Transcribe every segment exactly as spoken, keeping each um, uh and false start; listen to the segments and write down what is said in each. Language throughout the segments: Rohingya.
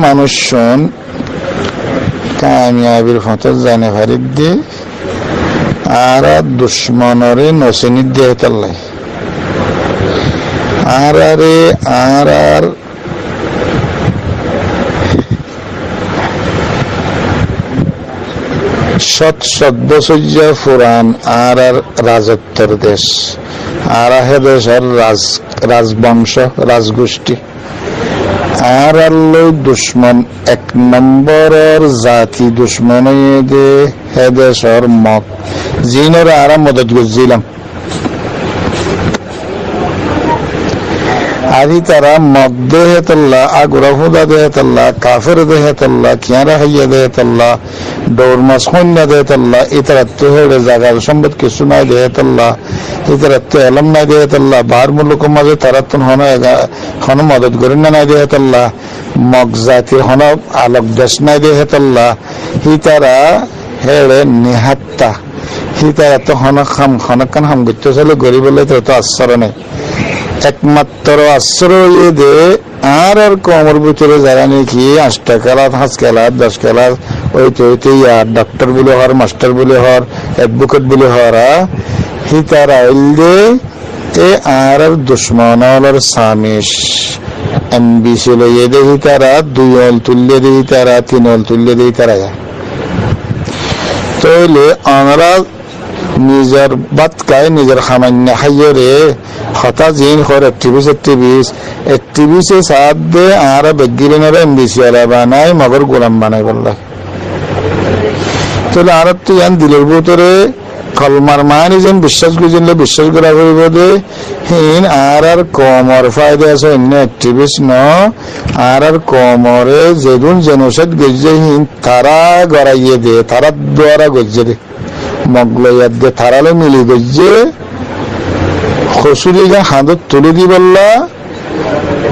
Manúiccún kamiyabir fótot zai no faridde, añára ducmonoré no sinidde hétolla. Añárare, añárar cót cót bosóijja furan añárar razottor dec. Añára hé decor raz, razbongco, razgucthi. Añárallói ducmon ek nombóror zati ducmon óiye dé hé decor Mog, ziínore añára modot goijjílam. Ar ítara Mog dé hétolla, agura fúda dé hétolla, kafer dé hétolla, kiáñra háiya dé hétolla, dhour mas hóinna dé hétolla, ítarattú héçe zagar sómbot kissú nái dé hétolla, ítarattú elóm nái dé hétolla, baár mulukor mazé taráttun honó ega-, honó modot goróinna nái dé hétolla, Mog zatir honó alok dec nái dé hétolla, ítara héçe nihátta. Hítarattú honó ham, honókkan ham goittó sailé goríbolla ítarattú assóro nái. Ekmattro assóro óiye dé añárar koumor bútore zará niki añctho kelas, háñt kelas, doc kelas óite óite ya dhokthor buli hoór, masthor buli hoór, edbuket buli hoór, hítara óilde e añárar ducmon ólor samic, em bi si loiyé dé hítara, dui oul tuillé dé hítara, tin oul tuillé dé hítara ya. Tóile onorá nizor bát hái, nizor hamainna háiyoré hotá ziín hoór, ekthibis, ekthibis, ekthibise saádde añára beggílinoré em bi si ola banai, Mogor gulam banaibolla. Tóile añáráttu yián dilor bútore kolmar maáni zon biccác goijjíle biccác gorá foribó dé, híin añárar koumor fáida asé, oinno ekthibis no, añárar koumoré zedún jenosaid goijjé híin tará goráiye dé, tarár duara goijjé dé. Mog loiyat ge tará loi mili goijjé, hosúligan hañdót tulí dibolla,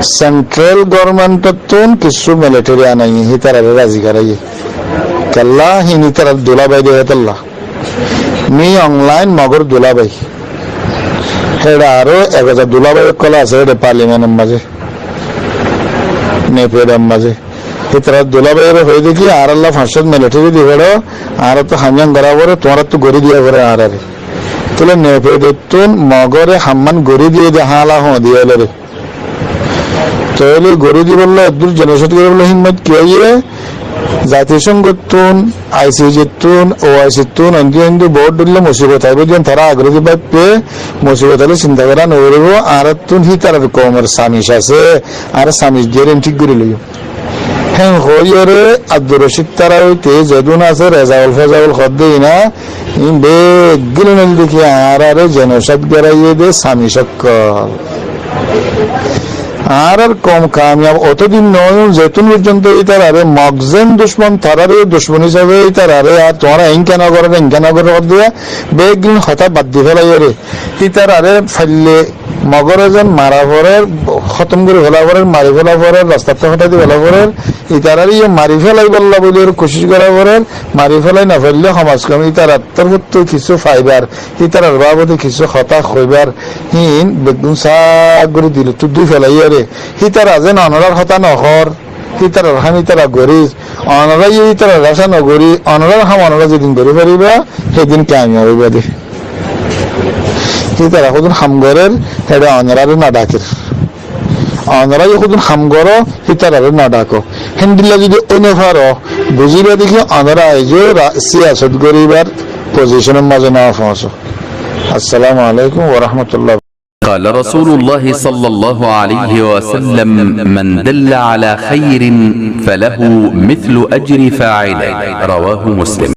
sentral gormentottún kissú militeri anaiyé, hítararé razi goráiye. Kiyólla híin ítarar dulabái dé hétolla. Min Aung Hlaing Mogor dulabái. Héçe aró ek házar dulabái ókkol asé héçe parlimentor mazé, nepedor mazé. Hítarar dulabáire hoiyé dé ki, añárálla fañs cót militeri di fero, añáráttu ham yián gorá foré, tuáñráttu gorí diya foré añáráre. Tóile nepedottún Mogóre hammán gorí diyé dé háñla hoóñdiya óilore. Tóile gorí dibolla eddúr jenosaid goríbolla himmot ki óiye? Zatisóngottún, aisijittún, oaisittún, oindú oindú boóut dhoilla musibot aibó dé yián tará agoré dé báippe, musibot ailé sinta gorá noforibó, añáráttun hítarar koumor samic asé, añára samic diyére thík gorí loiyum. Héen hoóiyoré Abdur Rocid tará óite zedún asé, Rezaul Fezaul hoódde iína, iín beggílun óilde ki añáráre jenosaid goráiye dé samic ókkol. Añárár koum kamiyab otó din noóiyum, zetún foijjonto ítararé Mog zeén ducmon, taráre yó ducmon hísabe ítararé, ar tuáñra eénka nogorór, eénka nogorór hoódde, beggílun hotá bad di félaiyóre. Ítararé faille Mogor ezon mara forer, hótom gorí fela forer, mari fela forer, rastattú hótai di fela forer, ítararé yó mari félaibolla buli kucíc gorá forer, mari félai nofaille hom az hom ítarar torfóttu kissú faibar, ítarar babote kissú hotá hoibar, híin beggún sáf gorí dilottú dúi felaiyóre, ítara zeén onorár hotá nohoór, ítarar ham ítara gorír, onorá yó ítarar acá nogorí, onorár ham onorá zedin gorí faribá, hédin kamiyab óiba dé. Ítara hodún ham gorér, héçe onoráre nodhakér. Onorá yó hodún ham goró, ítararé nodhakó. Héndilla zodi ói nofaró, buzíba dé ki onorá aijó ra-, siyasot goríbar pozisonor mazé nofoóñso. Assalamu alaikum wa rahmatullah. قال رسول الله صلى الله عليه وسلم: من دل على خير فله مثل أجر فاعله. رواه مسلم.